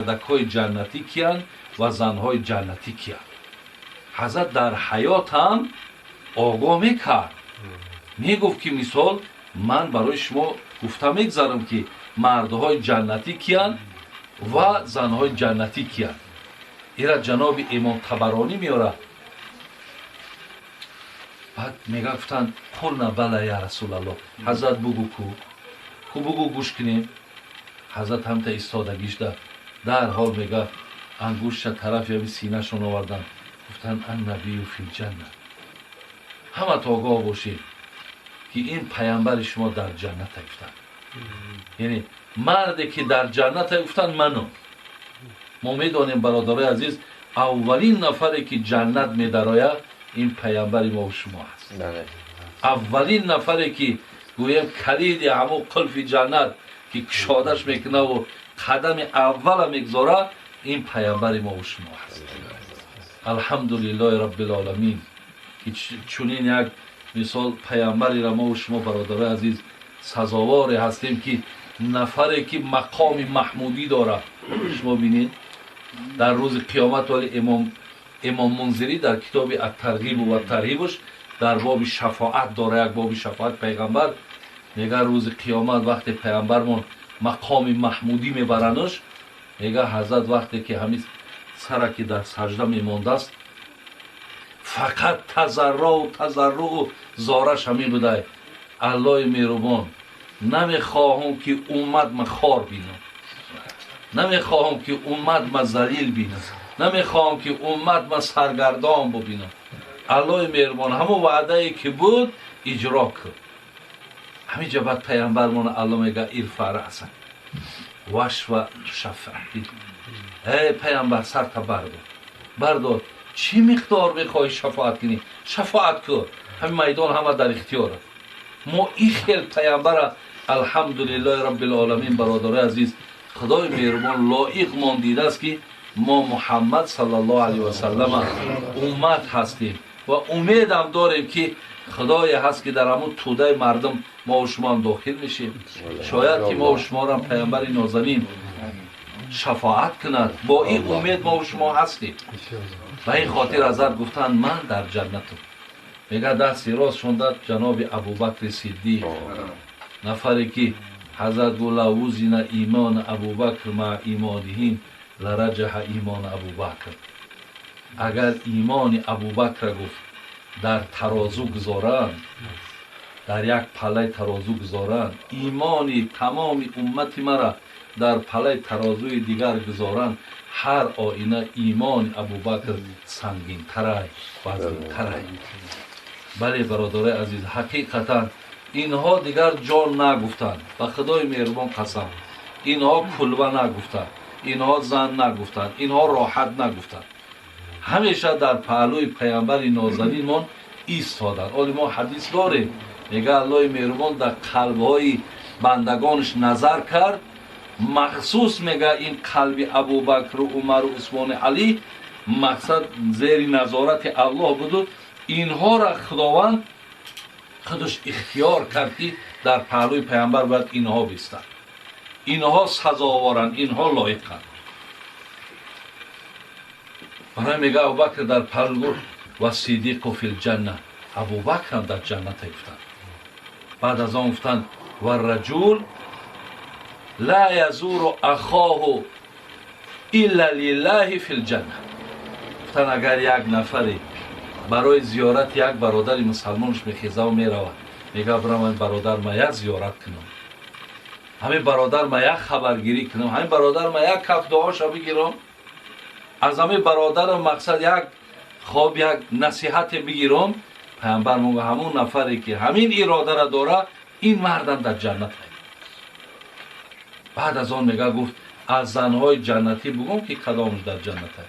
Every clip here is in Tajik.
Мардакҳои ҷаннатӣ киянд ва занҳои ҷаннатӣ киянд. Ҳазрат дар ҳаёт ҳам огоҳ мекард, мегуфт ки мисол ман барои шумо гуфта мегзарам ки мардҳои ҷаннатӣ киянд ва занҳои ҷаннатӣ киянд. Ира ҷаноби Имом Табаронӣ меорад. Баъд мега гуфтанд: қулна бала я Расулаллоҳ, ҳазрат бугӯ, ку бугӯ, гӯш кунем. Ҳазрат ҳамта истодагишда дарҳол мега ангушта тарафи ҳами синашон оварданд, гуфтанд: аннабию филҷанна, ҳамат огоҳ бошед ки ин паямбари шумо дар ҷанната. Гуфтанд, яъне марде ки дар ҷанната, гуфтанд, ману мо медонем, бародарои азиз, аввалин нафаре ки ҷаннат медарояд, ин паямбари мову шумо аст. Аввалин нафаре ки гӯем калиди ҳамун қулфи ҷаннат ки кушодаш мекунаву қадами аввала мегузорад, ин паямбари мову шумо аст. Алҳамдулиллоҳи роббилоламин, ки чунин як мисол паямбарира мову шумо, бародарои азиз, сазоворе ҳастем, ки нафаре ки мақоми маҳмудӣ дорад. Шумо бинед, дар рӯзи қиёмат вали имом Мунзирӣ дар китоби аттарғибу ва тарҳибуш дар боби шафоат дора, як боби шафоат пайғамбар, мега рӯзи қиёмат вақте пайғамбармон мақоми маҳмудӣ мебарануш, мега ҳазрат вақте ки ҳамин сара ки дар сажда мемондааст, фақат тазарруу тазарруу зораш ҳамин будай: Аллои меҳрубон, намехоҳам ки уммат ма хор бинам, намехоҳам ки уммат ма залил бинам, намехоҳам ки уммат ма саргардон бубинам. Аллои меҳрубон, ҳамон ваъдае ки буд, иҷро кун. Ҳаминҷа баъд пайғамбармон Алло мега: ирфа раъсак вашфа тушаффа. Эй пайғамбар, сарта бардор, бардор, чӣ миқдор мехоҳӣ шафоат кунӣ, шафоат кун, ҳамин майдон ҳама дар ихтиёр. Мо ин хел пайғамбара, алҳамдулиллоҳи роббилоламин, бародарои азиз, худои меҳрубон лоиқ мон дидааст ки мо Муҳаммад саллаллоҳу алайҳи васаллама уммат ҳастем ва умедам дорем ки худое ҳаст ки дар ҳамун тӯдаи мардум мо шумоам дохил мешем. Шояд ки мо шуморо пайғамбари нозанин шафоат кунад. Бо ин умед мо шумо ҳастем. Ба ин хотир ҳазрат гуфтанд: ман дар ҷаннатам. Мега дасти рост шонда ҷаноби Абубакри Сиддиқ, нафаре ки ҳазрат гу: лав вузина имон Абубакр ма имониҳим лараҷаҳа имон Абубакр. Агар имони Абубакра, гуфт, дар тарозу гузоранд, дар як паллаи тарозу гузоранд, имони тамоми уммати мара дар паллаи тарозуи дигар гузоранд, ҳар оина имони Абубакр сангинтарай, вазнинтарай. Бале, бародарои азиз, ҳақиқатан инҳо дигар ҷон нагуфтанд. Ба худои меҳрубон қасам, инҳо кулба нагуфтанд, инҳо зан нагуфтанд, инҳо роҳат нагуфтанд, ҳамеша дар паҳлӯи пайғамбари нозанинмон истоданд. Оли мо ҳадис дорем, мега Аллоҳи меҳрубон дар қалбҳои бандагонаш назар кард, махсус мега ин қалби Абубакру Умару Усмони Алӣ мақсад зери назорати Аллоҳ буду инҳоро Худованд худаш ихтиёр кард ки дар паҳлӯи пайғамбар бояд инҳо бистанд, инҳо сазоворанд, инҳо лоиқанд. Барои мега Абубакр дар паҳлӯ ва сидиқу филҷанна, Абубакрам дар ҷанната гуфтанд. Баъд аз он гуфтанд: варраҷул ла язуру ахоҳу илла лиллаҳи филҷанна. Гуфтанд, агар як нафаре барои зиёрати як бародари мусалмонаш мехезаву меравад, мега бирам ҳамин бародар ма як зиёрат кунам, ҳамин бародар ма як хабаргирӣ кунам, ҳамин бародар ма як каф дуоша бигирам, аз ҳамин бародарам мақсад як хоб як насиҳате бигирам, пайғамбар мегӯ ҳамун нафаре ки ҳамин иродара дора, ин мардам дар ҷаннат. Баъд аз он мега гуфт: аз занҳои ҷаннатӣ бугум ки кадомш дар ҷанната?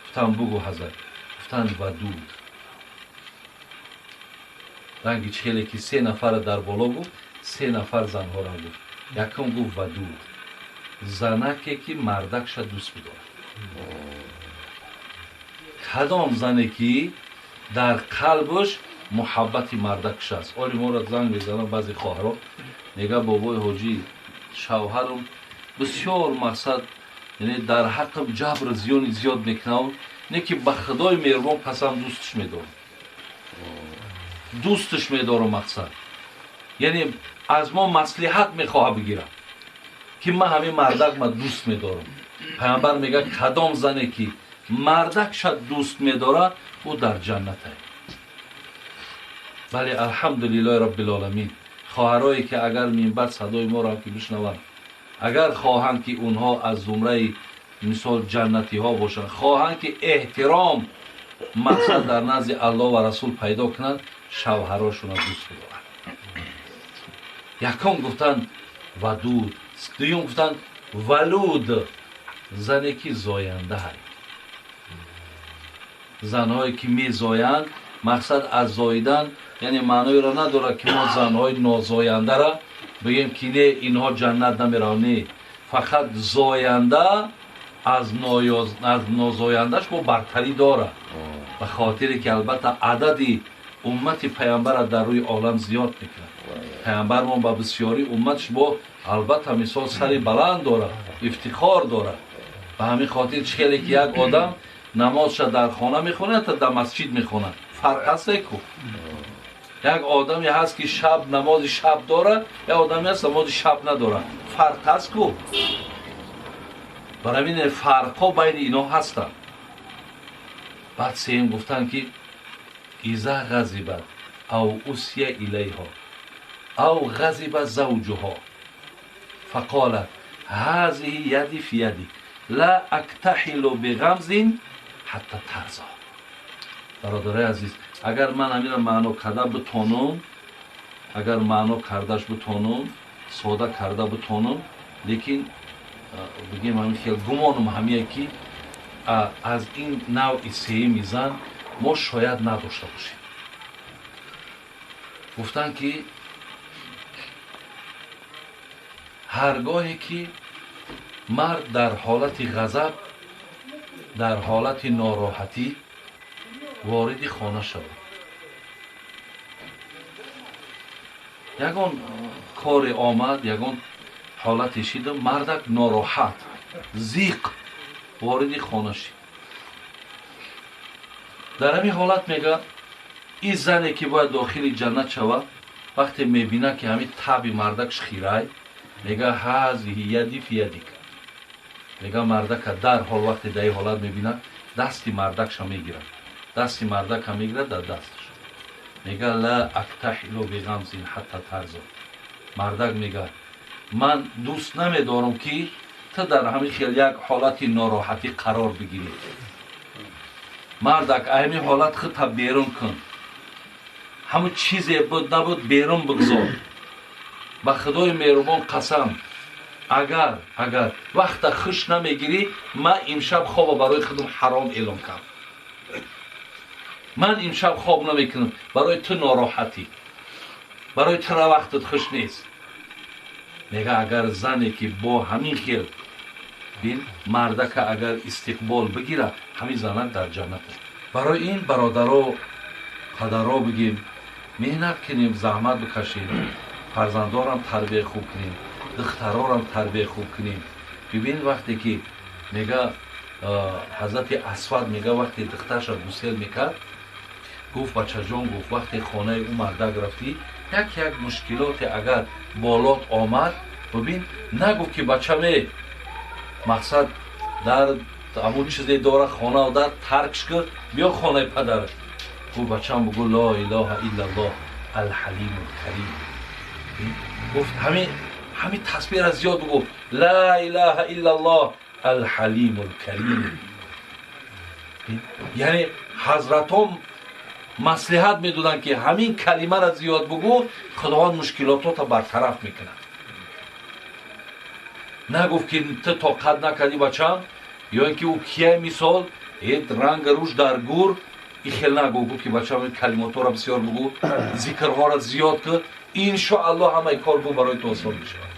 Гуфтам: бугӯ, ҳазрат. Гуфтанд: вадуд. Ранги чихеле ки се нафара дар боло гуфт, се нафар занҳоро гуфт. Якум гуфт: вадуд, занаке ки мардакша дӯст бидорад. Кадом зане ки дар қалбаш муҳаббати мардакш аст. Оли моро занг мезанам баъзе хоҳаро, мега: бобои ҳоҷӣ, шавҳарам бисёр мақсад яъне дар ҳаққам ҷабр зиёни зиёд мекунам, не ки ба Худои меҳрубон қасам дӯстш медорам. Дӯстш медорам мақсад. Яъне аз мо маслиҳат мехоҳа бигирад, ки ман ҳамин мардак ма дӯст медорам. Паёмбар мегӯяд кадом зане ки мардакша дӯст медорад, ӯ дар ҷаннат аст. Бале, алҳамдулиллоҳи роббил оламин. Хоҳарое ки агар минбаъд садои моро ҳам ки бишнаванд, агар хоҳанд ки онҳо аз зумраи мисол ҷаннатиҳо бошанд, хоҳанд ки эҳтиром мақсад дар назди Аллоҳ ва Расул пайдо кунанд, шавҳарошонро дӯст бидоранд. Якум гуфтанд вадуд, дуюм гуфтанд валуд, зане ки зоянда ҳай. Занҳое ки мезоянд, мақсад аз зоидан яъне маъноеро надорад ки мо занҳои нозояндара бигем ки не, инҳо ҷаннат намераванд. Не, фақат зоянда аз нозояндаш бо бартарӣ дорад, ба хотире ки албатта адади уммати паёмбара дар рӯи олам зиёд мекунад. Паёмбармон ба бисёрӣ умматш бо албатта мисол сари баланд дорад, ифтихор дорад. Ба ҳамин хотир чӣ хеле ки як одам намозша дар хона мехонад та дар масҷид мехонад, фарқ ҳаст ку? Як одаме ҳаст ки шаб намози шаб дорад, як одаме ҳаст намози шаб надорад, фарқ ҳаст ку? Барои ҳамин фарқҳо байни ино ҳастанд. Баъд сеюм гуфтанд ки иза ғазибат ав усия илайҳо ав ғазиба завҷуҳо фақолат ҳазиҳи яди фи яди ла актаҳилу биғамзин ҳатта тарзо. Бародарои азиз, агар ман ҳаминро маъно карда битонам, агар маъно кардаш битонам, сода карда битонам, лекин бигем ҳамин хел гумонам ҳамие ки аз ин навъи сеюми зан мо шояд надошта бошем. Гуфтанд ки ҳаргоҳе ки мард дар ҳолати ғазаб, дар ҳолати нороҳатӣ вориди хона шавад, ягон коре омад, ягон ҳолате шида, мардак нороҳат, зиқ вориди хона шид. Дар ҳамин ҳолат мегӯяд ин зане ки бояд дохили ҷаннат шавад, вақте мебинад ки ҳамин таби мардакш хирай, мегӯяд ҳазиҳи яди фи ядика. Мегӯяд мардака дарҳол вақте дар ин ҳолат мебинад, дасти мардакша мегирад, дасти мардака мегирад дар дасташ. Мегӯяд ла актаҳилу биғамзин ҳатта тарзо. Мардак мегӯяд ман дӯст намедорам ки ту дар ҳамин хел як ҳолати нороҳатӣ қарор бигирӣ. Мардак ҳамин ҳолат худта берун кун, ҳамун чизе буд набуд берун бигзор. Ба Худои меҳрубон қасам, агар вақта хуш намегирӣ, ман имшаб хоба барои худам ҳаром эълон кардам. Ман имшаб хоб намекунам, барои ту нороҳатӣ, барои тура вақтат хуш нест. Мега агар зане ки бо ҳамин хел бин мардака агар истиқбол бигирад, ҳамин занак дар ҷаннат аст. Барои ин бародаро, падаро бигем, меҳнат кунем, заҳмат бикашем, фарзандорам тарбия хуб кунем, духтарорам тарбия хуб кунем. Бибин вақте ки мега ҳазрати Асвад мега вақте духтарша гусел мекард, гуфт бачаҷон, гуфт вақте хонаи ӯ мардак рафтӣ, як мушкилоте агар болот омад, бибин нагуфт ки бачаме мақсад дар ҳамун чизе дора хона дар таркш кар, биё хонаи падарат. Гуфт бачам бугӯ ло илоҳа иллаллоҳ алҳалиму лкарим. Гуфт ҳамин тасбира зиёд бугӯ ла илоҳа иллаллоҳ алҳалиму лкарим. Яъне ҳазратон маслиҳат медоданд ки ҳамин калимаро зиёд бугӯ, Худованд мушкилотото бартараф мекунад. Нагуфт ки ту тоқат накардӣ бачам, ё ин ки ӯ кияй мисол ранг руш дар гур, и хел нагу. Гуфт ки бачам калимотҳоро бисёр бугӯ, зикрҳоро зиёд кун, иншоаллоҳ ҳамаи кор гу барои ту осон мешавад.